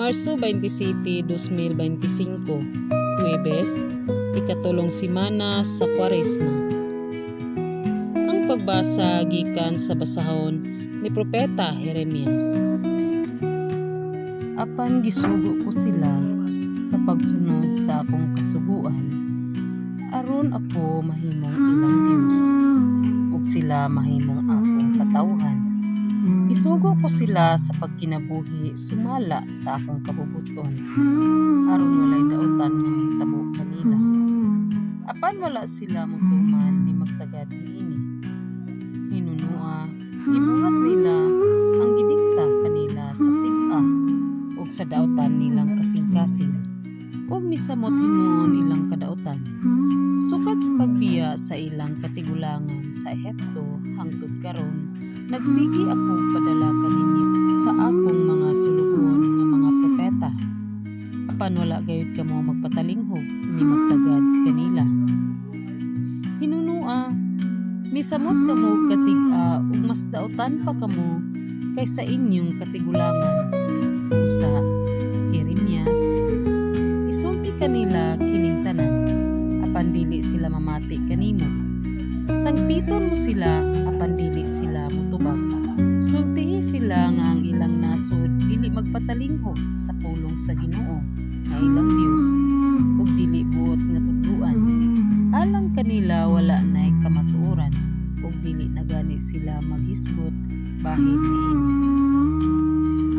Marso 27, 2025, Huwebes, ikatulong semana sa Kwaresma. Ang pagbasa gikan sa basahon ni Propeta Jeremias. Apan gisugo ko sila sa pagsunod sa akong kasuguan, aron ako mahimong ilang Dios ug sila mahimong akong katawhan. Gisugo ko sila sa pagkinabuhi sumala sa akong kabubut-on, aron walay dautan nga mahitabo kanila. Apan wala sila motuman ni magtagad niini. Hinunua, gibuhat nila ang gidikta kanila sa tig-a ug sa dautan nilang kasing-kasing, ug misamot hinuon ilang kadautan. Sukad sa pagbiya sa ilang katigulangan sa Ehipto hangtod karon, nagsige ako padala kaninyo sa akong mga sulugoon nga mga propeta. Apan wala gayud kamo magpatalinghog ni magtagad kanila. Hinunua, misamot kamo og katig-a ug mas dautan pa kamo kaysa inyong katigulangan. Usa, Jeremias, isulti kanila kining tanan, apan dili sila mamati kanimo. Sangpiton mo sila, apan dili sila motubag. Sultihi sila nga ang ilang nasod dili magpatalinghog sa pulong sa Ginoo nga ilang Dios ug dili buot nga tudloan. Alang kanila wala nay kamatuoran ug dili na gani sila maghisgot bahin niini.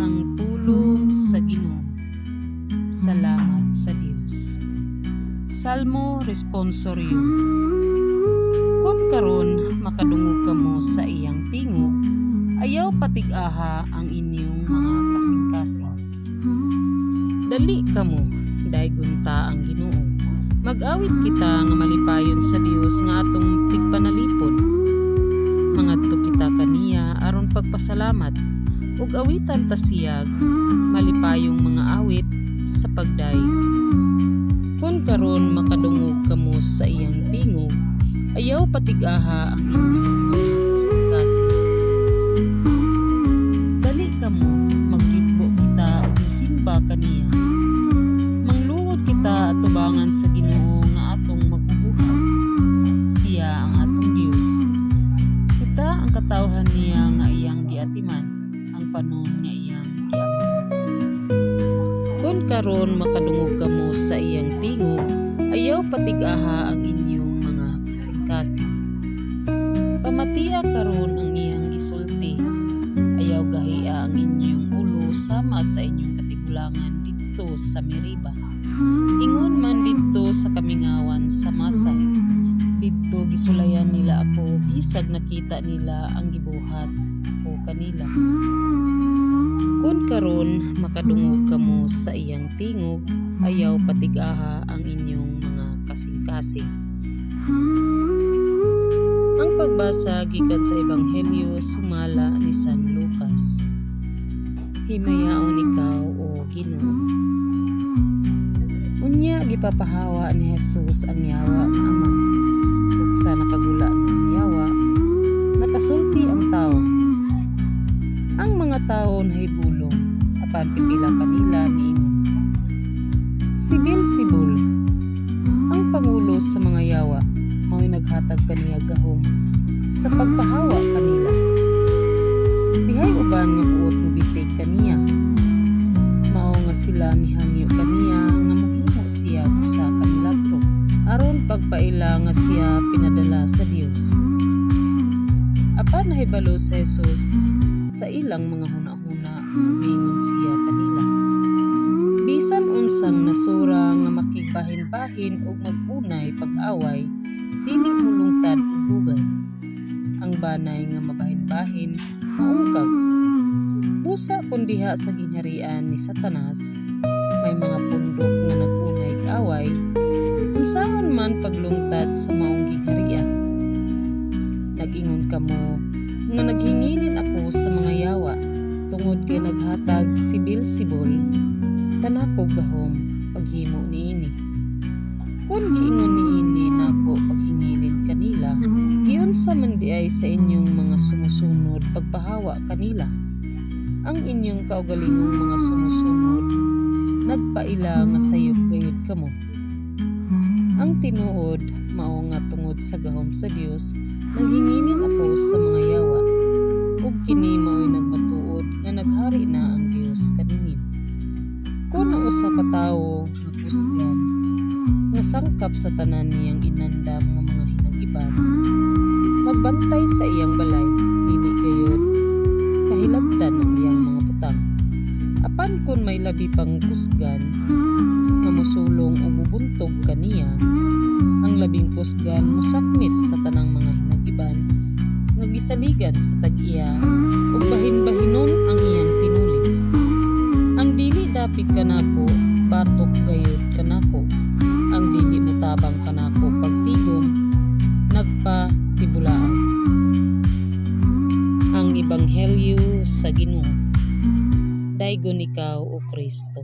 Ang pulong sa Ginoo. Salamat sa Dios. Salmo Responsorio. Kung karon makadungog kamo sa iyang tingog, ayaw patig-aha ang inyong mga kasing-kasing. Dali kamo, daygon ta ang Ginoo. Mag-awit kita nga malipayon sa Dios nga atong tigpanalipod. Mangadto kita kaniya aron pagpasalamat ug awitan ta siyag malipayong mga awit sa pagdayeg. Kung karon makadungog kamo sa iyang tingog, ayaw patig-aha ang inyong mga kasing-kasing. Dali kamo, magyugbo kita ug mosimba kaniya. Mangluhod kita atubangan sa Ginoo nga atong magbubuhat. Siya ang atong Dios. Kita ang katawhan niya nga iyang giatiman, ang panon nga iyang giamon. Kung karon makadungog kamo sa iyang tingog, ayaw patig-aha ang inyong mga kasing-kasing. Pamatia karon ang iyang gisulti. Ayaw gahia ang inyong ulo sama sa inyong katigulangan didto sa Meriba. Ingon man didto sa kamingawan sa Masa. Didto gisulayan nila ako bisag nakita nila ang gibuhat ko kanila. Kung karon makadungog kamo sa iyang tingog, ayaw patig-aha ang inyong mga kasing-kasing. Ang pagbasa gikan sa Ebanghelyo sumala ni San Lucas. Himayaon ikaw, o Ginoo. Unya gipapahawa ni Jesus ang yawa nga ama. Ug sa nakagula ng yawa, nakasulti ang tawo. Ang mga tawo nahibulong, apan pipila kanila miingon, "Si Beelzebul, ang pangulo sa mga yawa, mao'y naghatag kaniya gahom sa pagpahawa kanila." Dihay uban nga buot mobitik kaniya. Mao nga sila mihangyo kaniya nga mohimo siya usa ka milagro aron pagpaila nga siya pinadala sa Dios. Apan nahibalo si Jesus sa ilang mga hunahuna, miingon siya kanila, "Bisan unsang nasura nga makigbahin-bahin ug mag-unay pag-away, dili molungtad og dugay. Ang banay nga mabahin-bahin maungkag. Busa kon diha sa gingharian ni Satanas may mga pundok nga nag-unay away, unsaon man paglungtad sa maong gingharian? Nag-ingon kamo nga naghingilin ako sa mga yawa tungod kay naghatag si Beelzebul kanako gahom paghimo niini. Kung giingon niini nako paghingilin kanila, giunsa man diay sa inyong mga sumusunod pagpahawa kanila? Ang inyong kaugalingong mga sumusunod Nagpaila nga sayop gayud kamo. Ang tinuod mao nga tungod sa gahom sa Dios naghingilin ako sa mga yawa, ug kini maoy nagmatuod nga naghari na ang Dios kaninyo. Kon ang usa ka tawo nga kusgan nga sangkap sa tanan niyang inandam nga mga hinagiban magbantay sa iyang balay, dili gayud kahilabtan ang iyang mga butang. Apan kon may labi pang kusgan nga mosulong o mobuntog kaniya, ang labing kusgan mosakmit sa tanang mga hinagiban nga gisaligan sa tag-iya ug bahin-bahinon ang iyang tinulis. Ang dili dapig kanako, batok gayud kanako. Ang dili motabang kanako pagtigom, nagpatibulaag. Ang Ebanghelyo sa Ginoo. Daygon ikaw, o Kristo.